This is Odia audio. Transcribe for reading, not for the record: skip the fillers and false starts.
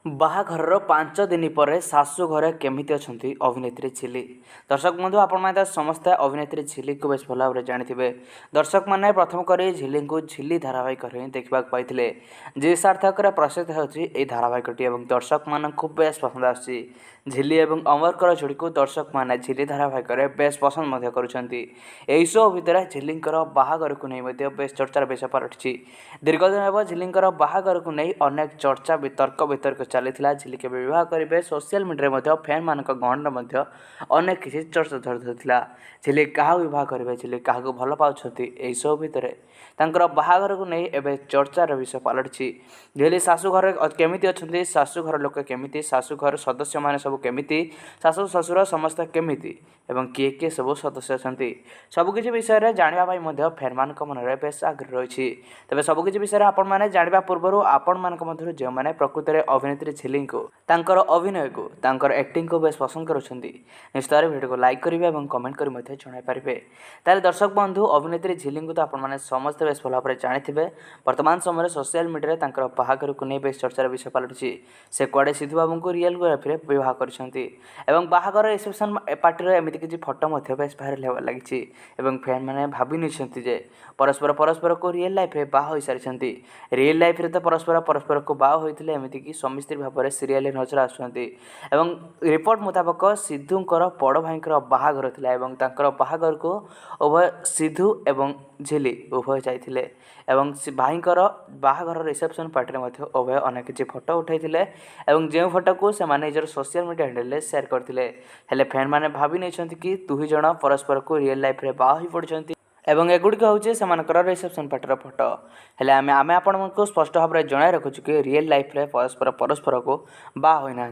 ବାହାଘରର 5 ଦିନ ପରେ ଶାଶୁ ଘରେ କେମିତି ଅଛନ୍ତି ଅଭିନେତ୍ରୀ ଝିଲି? ଦର୍ଶକ ବନ୍ଧୁ, ଆପଣମାନେ ତ ସମସ୍ତେ ଅଭିନେତ୍ରୀ ଝିଲିକୁ ବେଶ ଭଲ ଭାବରେ ଜାଣିଥିବେ। ଦର୍ଶକମାନେ ପ୍ରଥମ କରି ଝିଲିଙ୍କୁ ଝିଲି ଧାରାବାହିକରେ ହିଁ ଦେଖିବାକୁ ପାଇଥିଲେ। ଜି ସାର୍ଥକରେ ପ୍ରସିଦ୍ଧ ହେଉଛି ଏହି ଧାରାବାହିକଟି ଏବଂ ଦର୍ଶକମାନଙ୍କୁ ବେଶ ପସନ୍ଦ ଆସୁଛି। ଝିଲି ଏବଂ ଅମରଙ୍କର ଯୋଡ଼ିକୁ ଦର୍ଶକମାନେ ଝିଲି ଧାରାବାହିକରେ ବେଶ ପସନ୍ଦ ମଧ୍ୟ କରୁଛନ୍ତି। ଏହି ସୋ ଭିତରେ ଝିଲିଙ୍କର ବାହାଘରକୁ ନେଇ ମଧ୍ୟ ବେଶ ଚର୍ଚ୍ଚାର ବିଷୟ ପାଲଟିଛି। ଦୀର୍ଘ ଦିନ ହେବ ଝିଲିଙ୍କର ବାହାଘରକୁ ନେଇ ଅନେକ ଚର୍ଚ୍ଚା, ବିତର୍କ ବିତର୍କ ଚାଲିଥିଲା। ଝିଲି କେବେ ବିବାହ କରିବେ, ସୋସିଆଲ ମିଡ଼ିଆରେ ମଧ୍ୟ ଫ୍ୟାନ୍ମାନଙ୍କ ଗହଣରେ ମଧ୍ୟ ଅନେକ କିଛି ଚର୍ଚ୍ଚା ଧରିଥିଲା। ଝିଲି କାହାକୁ ବିବାହ କରିବେ, ଝିଲି କାହାକୁ ଭଲ ପାଉଛନ୍ତି? ଏହିସବୁ ଭିତରେ ତାଙ୍କର ବାହାଘରକୁ ନେଇ ଏବେ ଚର୍ଚ୍ଚାର ବିଷୟ ପାଲଟିଛି। ଝିଲି ଶାଶୁ ଘରେ କେମିତି ଅଛନ୍ତି, ଶାଶୁଘର ଲୋକ କେମିତି, ଶାଶୁଘର ସଦସ୍ୟମାନେ ସବୁ କେମିତି, ଶାଶୁ ଶ୍ୱଶୁର ସମସ୍ତେ କେମିତି ଏବଂ କିଏ କିଏ ସବୁ ସଦସ୍ୟ ଅଛନ୍ତି, ସବୁକିଛି ବିଷୟରେ ଜାଣିବା ପାଇଁ ମଧ୍ୟ ଫ୍ୟାନ୍ମାନଙ୍କ ମନରେ ବେଶ ଆଗ୍ରହ ରହିଛି। ତେବେ ସବୁକିଛି ବିଷୟରେ ଆପଣମାନେ ଜାଣିବା ପୂର୍ବରୁ ଆପଣମାନଙ୍କ ମଧ୍ୟରୁ ଯେଉଁମାନେ ପ୍ରକୃତରେ ଅଭିନେତ୍ରୀ ଝିଲିଙ୍କୁ, ତାଙ୍କର ଅଭିନୟକୁ, ତାଙ୍କର ଆକ୍ଟିଂକୁ ବେଶ ପସନ୍ଦ କରୁଛନ୍ତି, ନିଶ୍ଚିତ ଭାବରେ ଭିଡ଼ିଓକୁ ଲାଇକ୍ କରିବେ ଏବଂ କମେଣ୍ଟ କରି ମଧ୍ୟ ଜଣାଇ ପାରିବେ। ତାହେଲେ ଦର୍ଶକ ବନ୍ଧୁ, ଅଭିନେତ୍ରୀ ଝିଲିଙ୍କୁ ତ ଆପଣମାନେ ସମସ୍ତେ ବେଶ ଭଲ ଭାବରେ ଜାଣିଥିବେ। ବର୍ତ୍ତମାନ ସମୟରେ ସୋସିଆଲ ମିଡ଼ିଆରେ ତାଙ୍କର ବାହାଘରକୁ ନେଇ ବେଶ ଚର୍ଚ୍ଚାର ବିଷୟ ପାଲଟିଛି। ସେ କୁଆଡ଼େ ସିଧୁ ବାବୁଙ୍କୁ ରିଏଲ୍ ଲାଇଫ୍ରେ ବିବାହ କରିଛନ୍ତି ଏବଂ ବାହାଘର ରିସେପସନ୍ ପାର୍ଟିର ଏମିତି କିଛି ଫଟୋ ମଧ୍ୟ ବେଶ ଭାଇରାଲ ହେବାରେ ଲାଗିଛି ଏବଂ ଫ୍ୟାନ୍ମାନେ ଭାବି ନେଇଛନ୍ତି ଯେ ପରସ୍ପର ପରସ୍ପରକୁ ରିଏଲ୍ ଲାଇଫ୍ରେ ବାହା ହୋଇସାରିଛନ୍ତି। ରିଏଲ୍ ଲାଇଫ୍ରେ ତ ପରସ୍ପର ପରସ୍ପରକୁ ବାହା ହୋଇଥିଲେ, ଏମିତିକି ସ୍ୱାମୀ ସ୍ତ୍ରୀ ଭାବରେ ସିରିଏଲରେ ନଜର ଆସୁଛନ୍ତି। ଏବଂ ରିପୋର୍ଟ ମୁତାବକ ସିଧୁଙ୍କର ବଡ଼ ଭାଇଙ୍କର ବାହାଘର ଥିଲା ଏବଂ ତାଙ୍କର ବାହାଘରକୁ ଉଭୟ ସିଧୁ ଏବଂ ଝିଲି ଉଭୟ ଯାଇଥିଲେ ଏବଂ ସେ ଭାଇଙ୍କର ବାହାଘର ରିସେପସନ୍ ପାର୍ଟିରେ ମଧ୍ୟ ଉଭୟ ଅନେକ କିଛି ଫଟୋ ଉଠାଇଥିଲେ ଏବଂ ଯେଉଁ ଫଟୋକୁ ସେମାନେ ନିଜର ସୋସିଆଲ ମିଡ଼ିଆ ହ୍ୟାଣ୍ଡେଲରେ ସେୟାର କରିଥିଲେ। ହେଲେ ଫ୍ୟାନ୍ମାନେ ଭାବି ନେଇଛନ୍ତି କି ଦୁହିଁ ଜଣ ପରସ୍ପରକୁ ରିଏଲ୍ ଲାଇଫ୍ରେ ବାହା ହୋଇପଡ଼ିଛନ୍ତି ଏବଂ ଏଗୁଡ଼ିକ ହେଉଛି ସେମାନଙ୍କର ରିସେପସନ୍ ପାର୍ଟିର ଫଟୋ। ହେଲେ ଆମେ ଆପଣଙ୍କୁ ସ୍ପଷ୍ଟ ଭାବରେ ଜଣାଇ ରଖୁଛୁ କି ରିଏଲ୍ ଲାଇଫ୍ରେ ପରସ୍ପର ପରସ୍ପରକୁ ବାହା ହୋଇନାହାନ୍ତି।